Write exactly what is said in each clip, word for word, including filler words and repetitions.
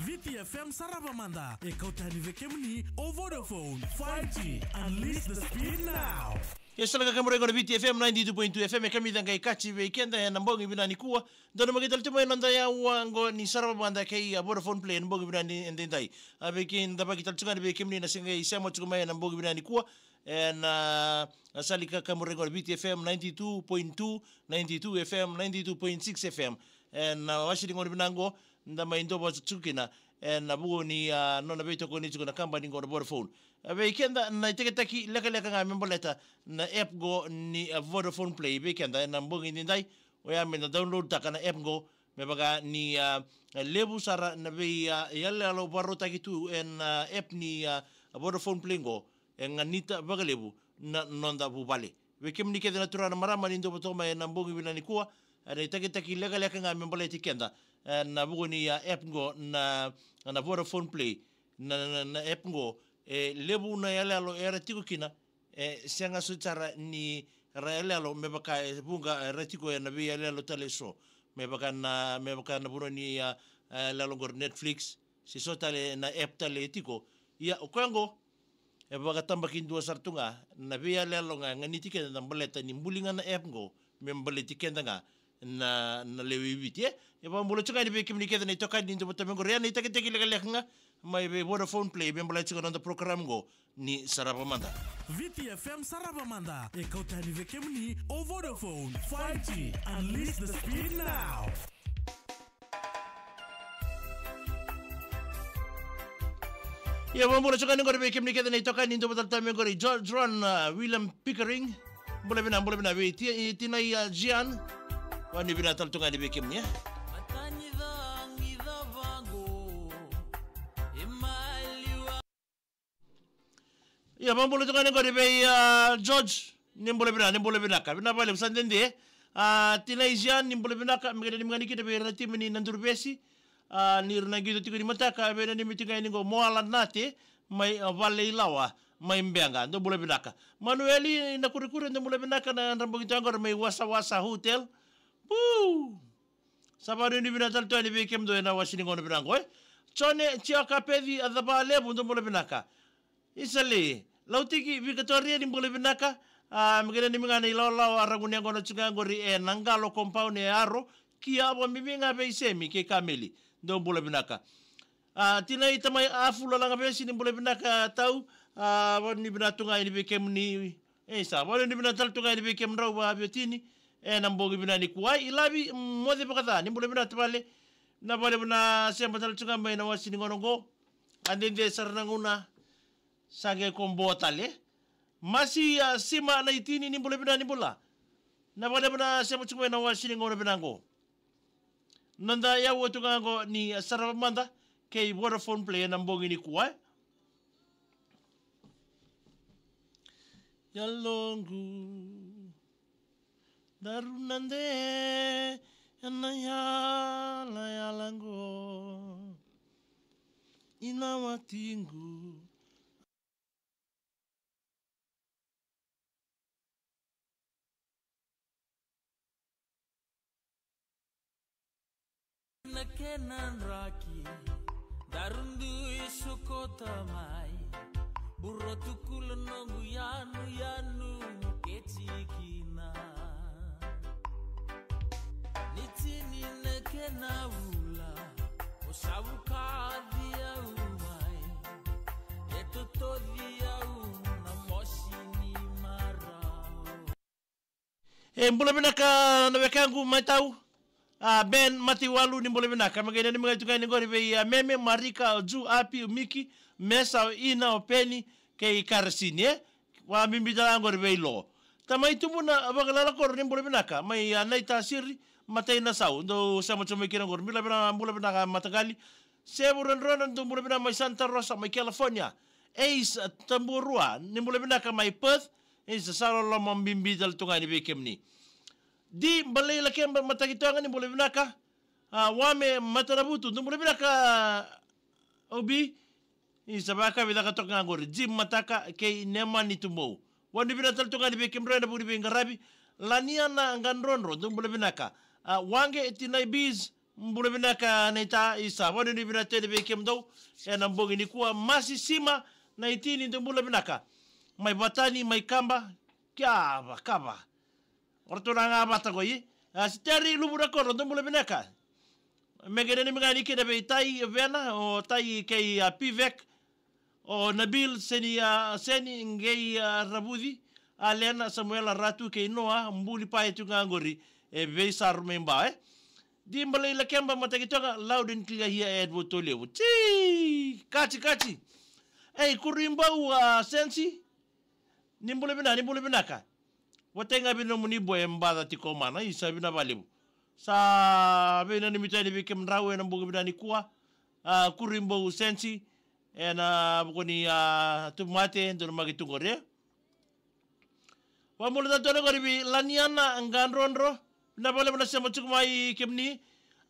Viti F M sarava mada, e kauta yani vei kemuni o Vodafone five G. Unleash the speed now. E sa lako ka muria qo na Viti F M ninety-two point two F M, e kamica qai kaci vei keda ena bogi vinaka nikua. Dou na maki tale tu mai na noda yaua qo ni sarava mada kei a Vodafone Play ena bogi vinaka ni edaidai. A vei keda vaki tale tu ga ni vei kemuni na se qai sema tu ga mai ena bogi vinaka nikua. Ena, a, sa lako ka muria qo na Viti F M ninety-two point two, ninety-two F M, ninety-two point six F M. Ena, a, wase ni gauna vinaka qo, da mai dua vata tu kina. Ena vuku ni, a, nona veitokoni tu na kabani qo na Vodafone. A, vei keda na itakitaki lekaleka ga me baleta na app qo ni, a, Vodafone Play. Vei keda ena bogi ni dai, oya me na download taka na app qo. Me vaka ni, a, levu sara na vei, a, yaloyalo vakarautaki tu ena, a, app ni, a, Vodafone Play qo. E ganita vakalevu na noda vuvale. Vei kemuni kece na turaga na marama ni dou vata mai ena bogi vinaka nikua, e na itakitaki lekaleka ga me baleti keda, e, na vuku ni, a, app qo na, na Vodafone Play, na, na, na app qo, e levu na yaloyalo era tiko kina, e sega soti sara ni ra yaloyalo me vaka e vuqa era tiko ena veiyaloyalo tale eso. Me vaka na, me vaka na vanua ni, a, a, yaloyalo qori Netflix, se so tale na app tale e tiko. Ia, o koya qo, e vakatabakidua sara tu ga na veiyaloyalo ga e ganiti keda na baleta ni buli ga na app qo me baleti keda ga na, na lewe i Viti, e. E vakabula tu ga yani vei kemuni kece na itokani ni dou vata mai qori, e na itakitaki lekaleka ga mai vei Vodafone Play me baleta tu ga na noda program qo ni sarava mada. Viti F M sarava mada, e kauta yani vei kemuni o Vodafone five G. Unleash the speed now. Ia, vakabula tu ga yani qori vei kemuni kece na itokani ni dou vata tale mai qori, George Ron, a, William Pickering. Bula vinaka, bula vinaka vei ti-, i tinai, a, Gian. Vakanuinui vinaka tale tu ga yani vei kemuni, e. Ia, vakabula tu ga yani qori vei, a, George. Ni bula vinaka, ni bula vinaka. Vinaka vakalevu, sa dede. A, tinai Gian, ni bula vinaka. Me kena ni mani kina vei ira na timi ni Naduruvesi. A, ni ra na qito tiko ni mataka, vei na ni miti ga yani qo Moala Nate, mai, a, Valeilawa, mai Beqa. Dou bula vinaka. Manueli Nakurekure, dou bula vinaka, na yadra bogi tu ga qori mai Wasawasa Hotel. Puu! Sa vakanuinui vinaka tale tu yani vei kemudou ena wase ni gauna vinaka qo, e. Jone Tiakapeci, a, Cava Levu, dou bula vinaka. Isa Lei Lautiki Vikatoria, ni bula vinaka. A, me kena ni mani ga na ilawalawa a ragu ni yaqona tu ga qori ena Qalo compound e Aro. Kia, vakabibi ga vei Semi kei Kameli. Dou bula vinaka. A, tinai tamai Afu Lalagavesi, ni bula vinaka tau. A, vakanuinui vinaka tu ga yani vei kemuni. E, sa vakanuinui vinaka tale tu ga yani vei kemudrau vakaviotini ena bogi vinaka nikua. I Lavi Moce Vakaca, ni bula vinaka tavale. Vinaka vakalevu na sema tale tu ga mai na wase ni gauna qo. A dede sara na gauna. Sa qai ko bo tale. Masi, a, Sima Naitini, ni bula vinaka, ni bula. Vinaka vakalevu na sema tu ga mai na wase ni gauna vinaka qo. Noda yaua tu ga qo ni sarava mada kei Vodafone Play ena bogi nikua, e. Yaloqu, daru na de ena yalayala qo, i na watiqu. Na kena draki, daru dui sokota mai. Bura tukula noqu yanuyanu, keti kina. Ni tini na kena vula, o sa vukaci au mai. E totoci au na mosi ni marau. E, bula vinaka na wekaqu mai tau. A, Ben Matiwalu, ni bula vinaka. Me qai nanumi ga tu ga yani qori vei, a, Meme, Marika, o Ju, Api, o Miki, Mesa, o Ina, o Peni kei Karasini, e. Vakabibi tale ga qori vei Lo. Tamai Tubu na Vakalala Koro, ni bula vinaka. Mai, a, Naitasiri, Matai Nasau. Dou sema tu mai kina qori. Bula vinaka, bula vinaka mataqali. Sevu Rodrodo, dou bula vinaka mai Santa Rosa, mai California. Ace, a, Taburua, ni bula vinaka mai Perth. Isa, sa loloma bibi tale tu ga yani vei kemuni. Di Balei Lakeba Mataki Toga, ni bula vinaka. A, Wame Matanavutu, dou bula vinaka, Obi. Isa, vakavi caka toka ga qori. Jim Mataka kei Nemani Tubou. Vakanuinui vinaka tale tu ga yani vei kemudrau ena vuku ni veiqaravi. Lania na Qadrodro, dou bula vinaka. A, Waqe, tinai Biz, Bula vinaka naita, isa. Vanuinui vinaka tale vei kemudou ena bogi nikua. Masi Sima, naitini, dou bula vinaka. Mai Vatani, mai Kaba, kava, kava. O ratou na ga vata qo i. A, Siteri Luvu na Koro, dou bula vinaka. Me qai nanumi ga ni kina vei Tai Vena, o Tai kei a Pivek. O Nabil Seni, a, Seni qei, a, Ravuci, a, Lena, Samuela, Ratu kei Noa, buli pae tu ga qori e veisaru mai Ba, e. Di Balai Lakeba, Mataki Toga, loud and clear here at Voto Levu. Ti! Kati, kati. Ei, Kuribau, a, Sensi. Ni bula vinaka, ni bula vinaka. Votai ga vei nomuni boy e Baca tiko mana, isa, vinaka vakalevu. Sa veinanumi tani vei kemudrau ena bogi vinaka nikua. A, Kuribau Sensi, ena vuku ni, a, tubu mate, dou na maki tu qori. Vabula tale tu qori vei Laniana Qadrodro. Vinaka vakalevu na sema tiko mai kemuni.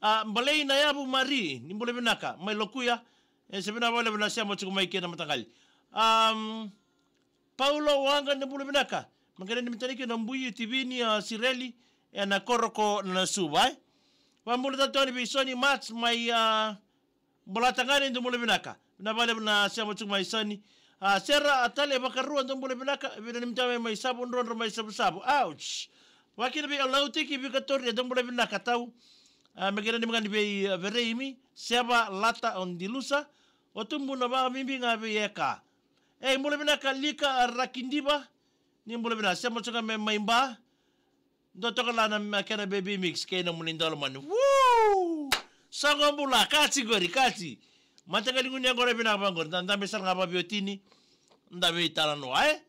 A, Balai Nayavu Mari, ni bula vinaka, mai Lokuya. E, se vinaka vakalevu na sema tiko mai kina mataqali. Am, Paulo Waqa, ni bula vinaka. Me qai nanumi tani kina o Bui, Tivini, a, Sireli, ena koro ko Nasuva, e. Vabula tale tu yani vei Soni Mats mai, a, Bolatagane, dou bula vinaka. Vinaka vakalevu na sema tiko mai Soni. A, Sera, a, Tale Vakarua, dou bula vinaka. Veinanumi tani mai Savudrodro mai Savusavu. Ouch. Vakina vei Alautiki Vikatoria, dou bula vinaka tau. A, me qai nanumi ga ni vei, a, Vereimi, Seva, Lata, o Dilusa. O Tubuna, vakabibi ga vei Eka. Ei, bula vinaka Lika, a, Rakidiva. Ni bula vinaka, sema tiko ga mai Ba. Dou toka la na, na kena baby mix kei nomuni daulomani. Woo! Sa qo bula, kati qori, kati. Mataqali gunu yaqona vinaka vaqori, da, da dabe sara ga vaveiwatini, da veitalanoa, e?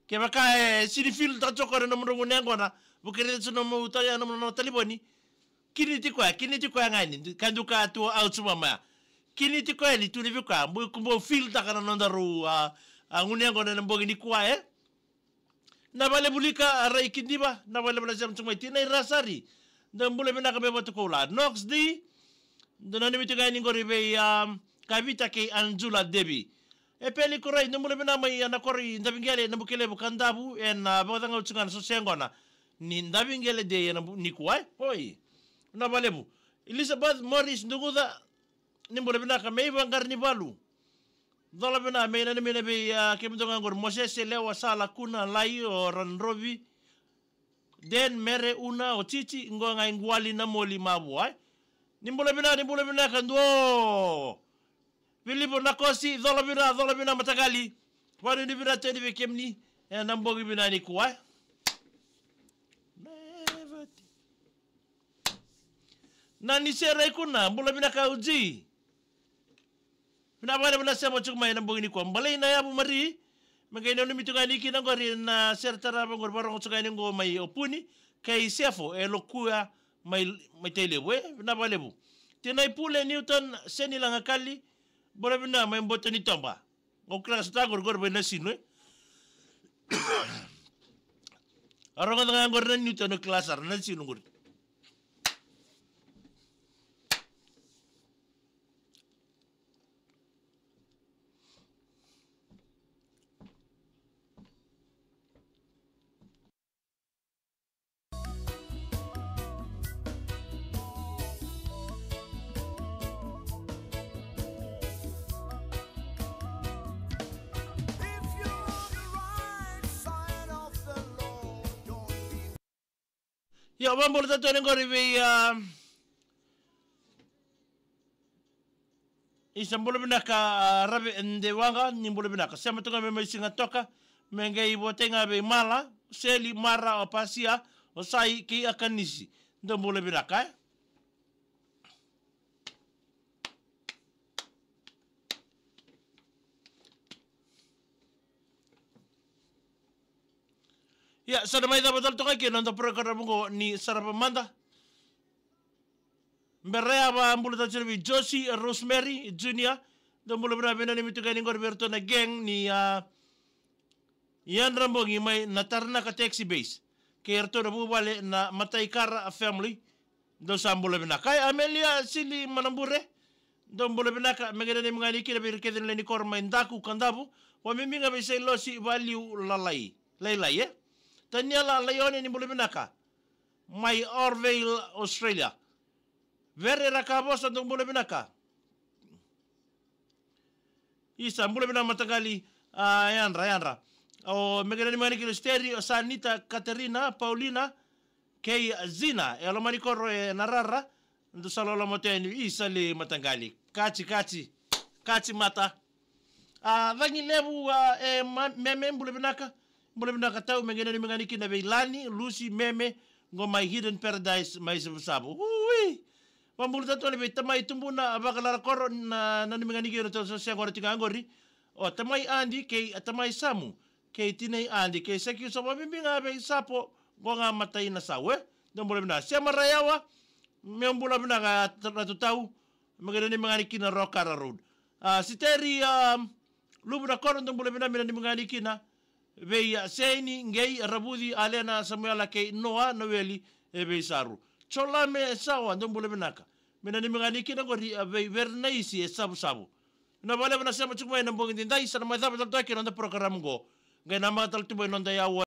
Kevaka e sini feel taka tiko na nomudrau gunu yaqona, vukei raica tiko nomu tali, nomu, nomu talevoni. Kiniti koya, kiniti koya ga yani, ka dua ka tu out suma mai. Kiniti koya yani, tukuni vei koya, bau, bau feel taka na nodaru, a, a, gunu yaqona ena bogi nikua, e? Vinaka vakalevu Lika, a, Raikidiva, vinaka vakalevu na sema tiko mai. Tinai Rasari, dou bula vinaka mai Vatukoula. Knox D, dou nanumi tiko ga yani qori vei, um, Kavita kei Anjula Devi. E Peli Korai, dou bula vinaka mai, a, na koro i Daviqele, Nabukelevu, Kadavu, ena, a, vakacagau tiko ga na soso yaqona ni Daviqele Day ena bu-, nikua, e? Oi. Vinaka vakalevu. Elizabeth Morris Duguca, ni bula vinaka mai Vaqaranivalu. Cola vinaka me nanumi na vei, a, kemudou ga qori Mosese, Lewa, Sala, Kuna, Lai, o Radrovi, Den, Mere, Una, o Titi, qo ga i Quali, Namoli, Mavoa, e. Ni bula vinaka, ni bula vinaka, duo. Vilivo Nakosi, cola vinaka, cola vinaka mataqali. Vanuinui vinaka tani vei kemuni ena bogi vinaka nikua, e. Nani Sera i Kuna, bula vinaka Uji. Vinaka vakalevu na sema tiko mai ena bogi nikua. Balei na yavu Mari, me qai nanumi tiko ga yani kina qori na sere tarava qori, varogo tiko ga yani qo mai Opuni, kei Sefo e Lokua mai, mai Tailevu, e, vinaka vakalevu. Tinai Pule Newton, Seni Lagakali, bula vinaka mai Boto ni Toba. Au kila sa ta qori qori mai Nasinu, e. A rogoca ga qori na Newton, au kila sara Nasinu qori. Ia, vakabula tale tu yani qori vei, a, isa, bula vinaka, a, Rave Dewaqa, ni bula vinaka. Sema tu ga me mai Sigatoka, me qai votai ga vei Mala, Seli, Mara, o Pasia, o Sai kei Akanisi. Dou bula vinaka, e. Ia, sa na mai cava tale toka kina na noda porokaramu qo ni Sarava Mada. Bera ya, vakabula tale tiko vei Josie, Rosemary Junior. Dou bula vinaka, veinanumi tiko ga yani qori vei iratou na gang ni, a, Yadra Bogi mai na Taranaka Taxi Base. Kei iratou na vuvale na Mataikara family. Dou sa bula vinaka. Kai Amelia Sili Manabure. Dou bula vinaka, me qai nanumi ga yani kina vei ira kece na lewe ni koro mai Daku, Kadavu. Vakabibi ga vei Sailosi Valiu Lalai. Lailai, e. Taniela Laione, ni bula vinaka. Mai Orville, Australia. Vere Rakavosa, dou bula vinaka. Isa, bula vinaka mataqali, a, yadra, yadra. O, me qai nanumi ga ni kina Steri, o Sanita, Katerina, Paulina, kei Zina, e loma ni koro e Narara, dou sa loloma tu yani, isa le mataqali. Kaci, kaci, kaci mata. A, cagi levu, a, e ma-, Meme, bula vinaka. Bula vinaka tau, me qai nanumi ga ni kina vei Lani, Lusi, Meme, qo mai Hidden Paradise, mai Savusavu. Ui! Vabula tatu yani vei tamai Tubuna, a, Vakalara Koro, na, nanumi ga ni kina tau sa sega ora tiko ga qori. O tamai Adi, kei a tamai Samu, kei tinai Adi, kei sa kiu sa vabibi ga vei Sapo, qo ga matai na sau, e? Dou bula vinaka. Sema Rayawa, me bula vinaka, a, Ratu Tau, me qai nanumi ga ni kina Rokara Road. A, Siteri, a, Luvu na Koro, dou bula vinaka, me nanumi ga ni kina vei, a, Seni, Qei, Ravuci, Alena, Samuela, kei Noa, Noeli, e vei Saru. Jolame Sawa, dou bula vinaka. Me nanumi ga ni kina qori, a, vei Vernaisi e Savusavu. Na valeva na sema tiko mai na bogi didai, sa na mai cava tale toka kina noda program qo. Qai na maka tale tu mai noda yawa.